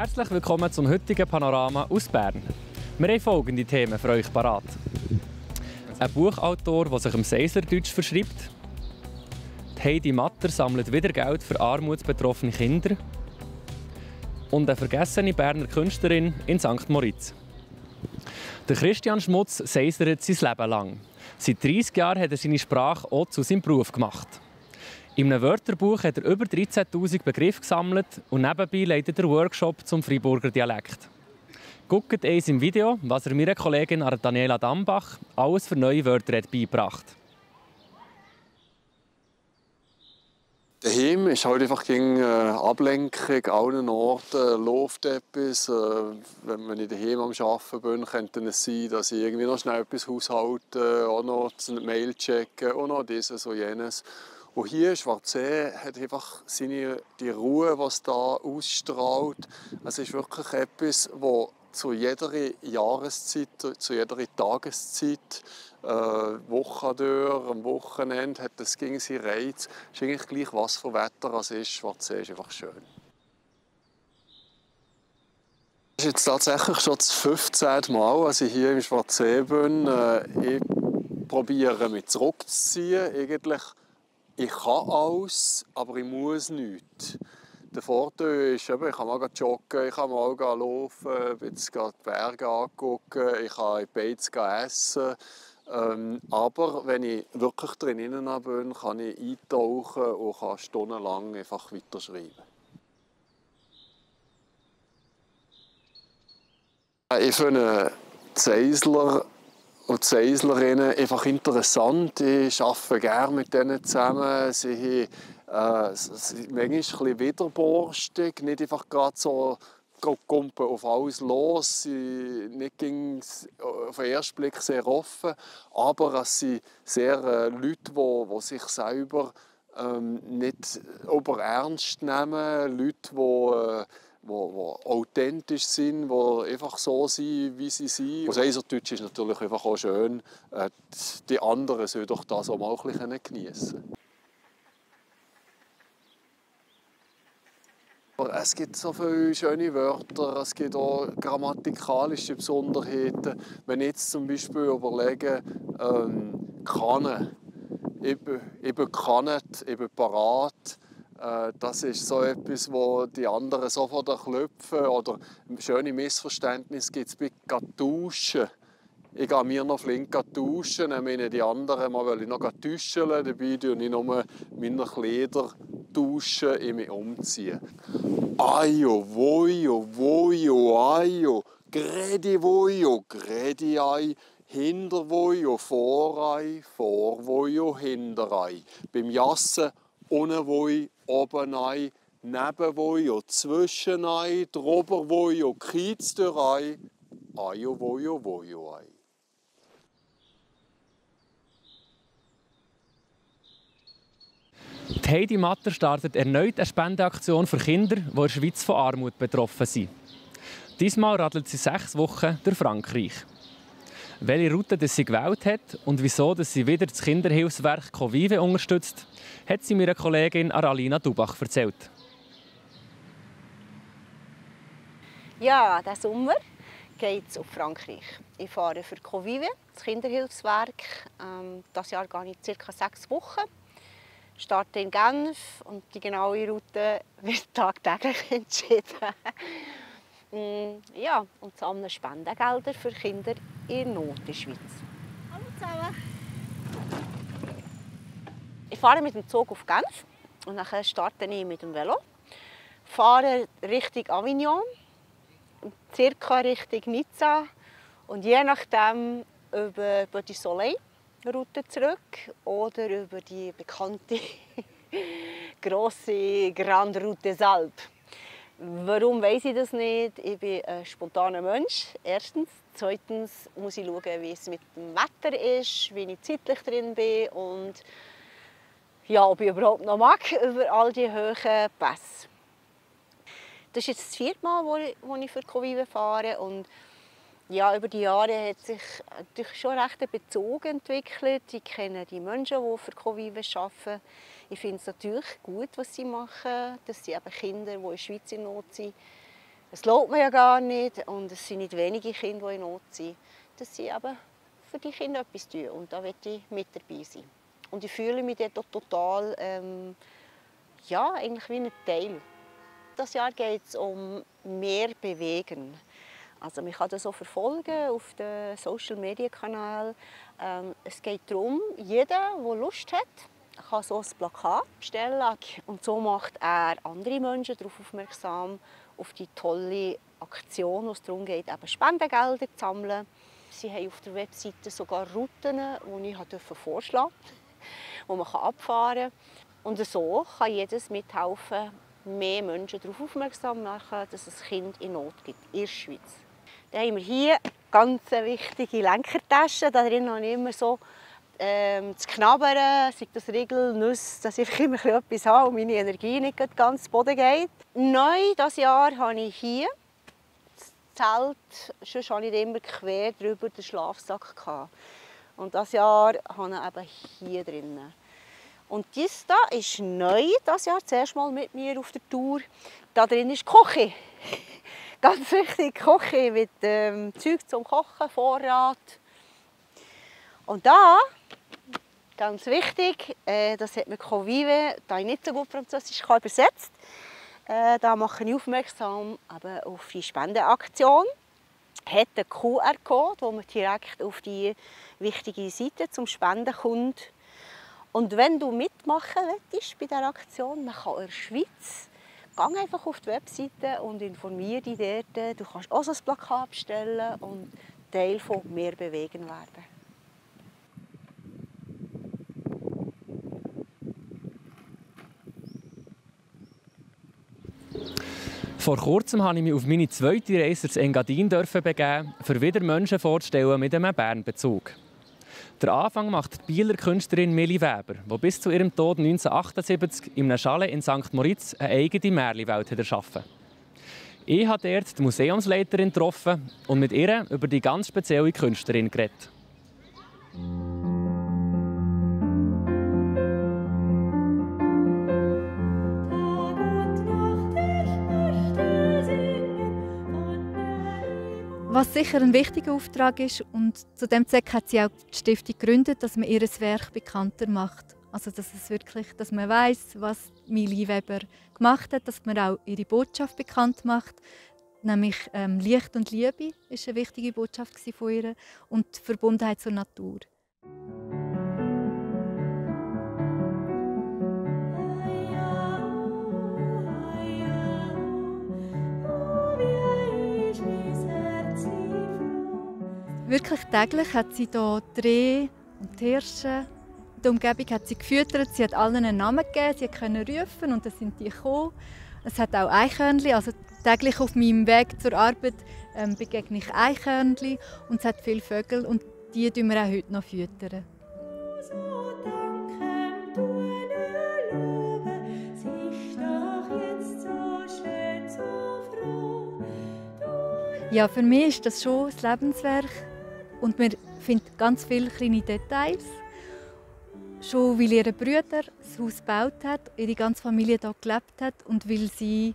Herzlich willkommen zum heutigen Panorama aus Bern. Wir haben folgende Themen für euch parat. Ein Buchautor, der sich dem Seislerdeutsch verschreibt. Heidi Matter sammelt wieder Geld für armutsbetroffene Kinder. Und eine vergessene Berner Künstlerin in St. Moritz. Der Christian Schmutz seislert sein Leben lang. Seit 30 Jahren hat er seine Sprache auch zu seinem Beruf gemacht. In einem Wörterbuch hat er über 13'000 Begriffe gesammelt und nebenbei leitet er Workshop zum Freiburger Dialekt. Schaut eins im Video, was er meiner Kollegin Daniela Dambach alles für neue Wörter hat beigebracht. Daheim ist halt einfach gegen Ablenkung, an allen Orten läuft etwas. Wenn ich daheim am Arbeiten bin, könnte es sein, dass ich irgendwie noch schnell etwas haushalte, auch noch eine Mail checken, auch noch dieses und jenes. Und hier in Schwarzsee hat einfach die Ruhe, die es hier ausstrahlt. Es ist wirklich etwas, das zu jeder Jahreszeit, zu jeder Tageszeit, Woche durch, am Wochenende hat es gegen seinen Reiz. Es ist eigentlich gleich, was für Wetter es ist. Schwarzsee ist einfach schön. Das ist jetzt tatsächlich schon das 15. Mal, als ich hier im Schwarzsee bin. Ich probiere, mich zurückzuziehen. Eigentlich, ich kann alles, aber ich muss nichts. Der Vorteil ist, ich kann mal joggen, ich kann mal laufen, die Berge angucken, ich kann in die Beiz essen. Aber wenn ich wirklich drinnen bin, kann ich eintauchen und kann stundenlang einfach weiterschreiben. Ich finde die Seisler und die Seislerinnen einfach interessant. Ich arbeite gerne mit ihnen zusammen. Sie sind manchmal ein bisschen widerborstig, nicht einfach gerade so kumpen auf alles los, sie nicht auf den ersten Blick sehr offen, aber es sind sehr Leute, die sich selber nicht ernst nehmen, Leute, die authentisch sind, die einfach so sind, wie sie sind. Das Seislerdeutsch ist natürlich einfach auch schön. Die anderen sollen doch das auch mal ein bisschen geniessen. Es gibt so viele schöne Wörter, es gibt auch grammatikalische Besonderheiten. Wenn ich jetzt zum Beispiel überlege, kann, ich bin gekannt, ich bin parat. Das ist so etwas, wo die anderen sofort klopfen. Oder schöne Missverständnisse gibt es bei «duschen». Ich gehe mir noch flink duschen, dann meine die anderen mal noch duschen. Dabei tue ich nur meine Kleider duschen, in mich umziehen. Ajo, vojo, vojo, ajo, gredi vojo, gredi ai, hinter vojo, vorei, vor vojo, hinterei. Beim Jassen ohne Woi, oben ei, neben Wojo, zwischen ei, drüber Wojo, Kiez durch ei, ajo Wojo, Wojo ei. Die Heidi Matter startet erneut eine Spendeaktion für Kinder, die in der Schweiz von Armut betroffen sind. Diesmal radelt sie 6 Wochen durch Frankreich. Welche Route sie gewählt hat und wieso sie wieder das Kinderhilfswerk Covive unterstützt, hat sie meiner Kollegin Aralina Dubach erzählt. Ja, diesen Sommer geht es auf Frankreich. Ich fahre für Covive, das Kinderhilfswerk. Dieses Jahr gehe ich ca. 6 Wochen. Ich starte in Genf und die genaue Route wird tagtäglich entschieden. Ja, und sammeln Spendengelder für Kinder in Not in der Schweiz. Hallo zusammen! Ich fahre mit dem Zug auf Genf und dann starte ich mit dem Velo. Fahre Richtung Avignon, circa Richtung Nizza und je nachdem über die Soleil-Route zurück oder über die bekannte grosse Grande Route des Alpes. Warum weiss ich das nicht? Ich bin ein spontaner Mensch, erstens. Zweitens muss ich schauen, wie es mit dem Wetter ist, wie ich zeitlich drin bin und ja, ob ich überhaupt noch mag über all die hohen Pässe. Das ist jetzt das 4. Mal, wo ich für Covive fahre. Und ja, über die Jahre hat sich natürlich schon recht ein Bezug entwickelt. Ich kenne die Menschen, die für Covive arbeiten. Ich finde es natürlich gut, was sie machen, dass sie eben Kinder, die in der Schweiz in Not sind, Das lohnt man ja gar nicht und es sind nicht wenige Kinder, die in Not sind. Dass sie aber für die Kinder etwas tun und da möchte ich mit dabei sein. Und ich fühle mich dort total, ja, eigentlich wie ein Teil. Das Jahr geht es um mehr bewegen. Also man kann das so verfolgen auf den Social-Media-Kanälen. Es geht darum, jeder, der Lust hat, kann so ein Plakat bestellen. Und so macht er andere Menschen darauf aufmerksam, auf die tolle Aktion, wo es darum geht, eben Spendengelder zu sammeln. Sie haben auf der Webseite sogar Routen, die ich vorschlagen durfte, die man abfahren kann. Und so kann jedes mithelfen, mehr Menschen darauf aufmerksam machen, dass es Kinder in Not gibt in der Schweiz. Dann haben wir hier ganz wichtige Lenkertaschen. Da drin habe ich immer so zu knabbern, sei das Riegel, Nüsse, dass ich immer etwas habe und meine Energie nicht ganz zu Boden geht. Neu dieses Jahr habe ich hier das Zelt, sonst hatte ich immer quer drüber den Schlafsack gehabt. Und dieses Jahr habe ich eben hier drin. Und dies da ist neu dieses Jahr, zuerst mal mit mir auf der Tour. Da drin ist die Küche. Ganz wichtig, Küche mit Zeug zum Kochen, Vorrat. Und da, ganz wichtig, das hat mir Convive, da ich nicht so gut Französisch kann, übersetzt. Da mache ich aufmerksam auf die Spendenaktion. Hat einen QR-Code, wo man direkt auf die wichtige Seite zum Spenden kommt. Und wenn du mitmachen willst bei dieser Aktion, man kann in der Schweiz, geh einfach auf die Webseite und informiere dich dort. Du kannst auch so ein Plakat bestellen und Teil von «Mehr bewegen» werden. Vor kurzem durfte ich mich auf meine zweite Reise ins Engadin begeben, um wieder Menschen vorzustellen mit einem Bernbezug. Der Anfang macht die Bieler Künstlerin Milli Weber, die bis zu ihrem Tod 1978 in einem Chalet in St. Moritz eine eigene Märchenwelt erschaffen hat. Ich habe dort die Museumsleiterin getroffen und mit ihr über die ganz spezielle Künstlerin geredet. Was sicher ein wichtiger Auftrag ist, und zu dem Zweck hat sie auch die Stiftung gegründet, dass man ihr Werk bekannter macht. Also dass man weiss, was Milli Weber gemacht hat, dass man auch ihre Botschaft bekannt macht. Nämlich Licht und Liebe ist eine wichtige Botschaft von ihr und die Verbundenheit zur Natur. Wirklich täglich hat sie hier die Rehe und die Hirsche. In der Umgebung hat sie gefüttert, sie hat allen einen Namen gegeben, sie konnte rufen und dann sind die gekommen. Es hat auch Eichhörnchen, also täglich auf meinem Weg zur Arbeit begegne ich Eichhörnchen und es hat viele Vögel und die füttern wir auch heute noch füttern. Ja, für mich ist das schon das Lebenswerk. Und man findet ganz viele kleine Details. Schon weil ihre Brüder das Haus gebaut hat, ihre ganze Familie hier gelebt hat und weil sie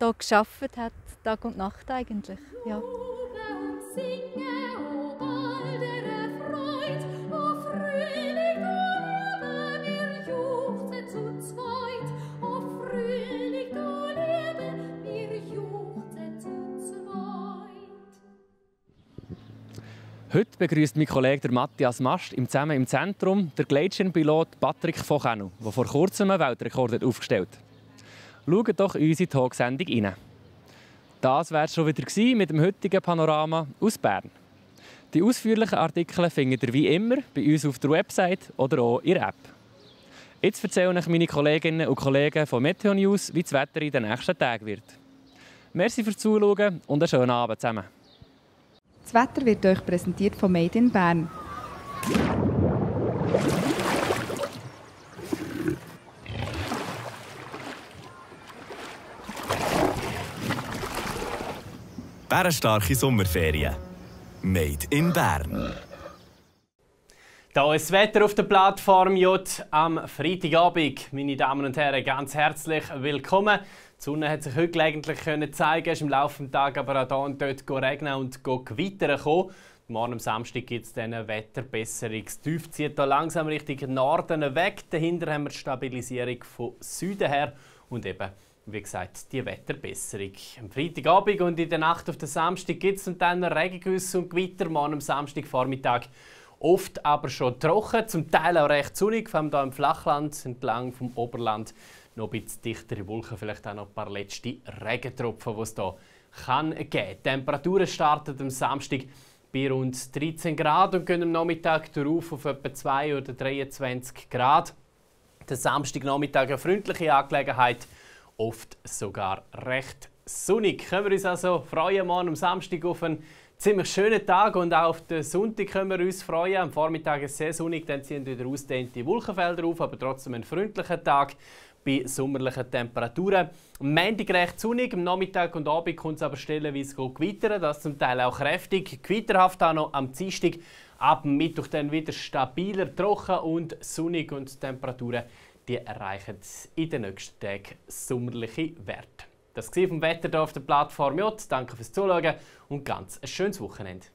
hier gearbeitet hat, Tag und Nacht eigentlich. Ja. Heute begrüßt mein Kollege Matthias Mast zusammen im Zentrum der Gleitschirmpilot Patrick Fochenu, der vor kurzem einen Weltrekord aufgestellt hat. Schaut doch in unsere Talksendung rein. Das war es schon wieder mit dem heutigen Panorama aus Bern. Die ausführlichen Artikel findet ihr wie immer bei uns auf der Website oder auch in der App. Jetzt erzählen euch meine Kolleginnen und Kollegen von Meteo News, wie das Wetter in den nächsten Tagen wird. Merci fürs Zuschauen und einen schönen Abend zusammen. Das Wetter wird euch präsentiert von Made in Bern. Bärenstarke Sommerferien. Made in Bern. Da ist das Wetter auf der Plattform J am Freitagabend. Meine Damen und Herren, ganz herzlich willkommen. Die Sonne hat sich heute gelegentlich zeigen, ist im Laufe des Tages aber auch hier und dort regnen und gewittern kommen. Morgen am Samstag gibt es dann eine Wetterbesserung. Das Tief zieht hier langsam Richtung Norden weg. Dahinter haben wir die Stabilisierung von Süden her und eben, wie gesagt, die Wetterbesserung. Am Freitagabend und in der Nacht auf den Samstag gibt es dann Regengüsse und Gewitter. Morgen am Samstagvormittag oft aber schon trocken, zum Teil auch recht sonnig, vor allem hier im Flachland, entlang vom Oberland. Noch ein bisschen dichtere Wolken, vielleicht auch noch ein paar letzte Regentropfen, die es hier geben kann. Die Temperaturen starten am Samstag bei rund 13 Grad und gehen am Nachmittag darauf auf etwa 2 oder 23 Grad. Der Samstagnachmittag eine freundliche Angelegenheit, oft sogar recht sonnig. Können wir uns also freuen, morgen am Samstag auf einen ziemlich schönen Tag und auch auf den Sonntag können wir uns freuen. Am Vormittag ist es sehr sonnig, dann ziehen wieder ausgedehnte Wolkenfelder auf, aber trotzdem ein freundlicher Tag bei sommerlichen Temperaturen. Am Montag recht sonnig, am Nachmittag und Abend kommt es aber stellenweise gewittern, das zum Teil auch kräftig. Gewitterhaft auch noch am Dienstag, ab dem Mittwoch dann wieder stabiler, trocken und sonnig und die Temperaturen die erreichen in den nächsten Tagen sommerliche Werte. Das war vom Wetter hier auf der Plattform J. Danke fürs Zuschauen und ganz ein schönes Wochenende.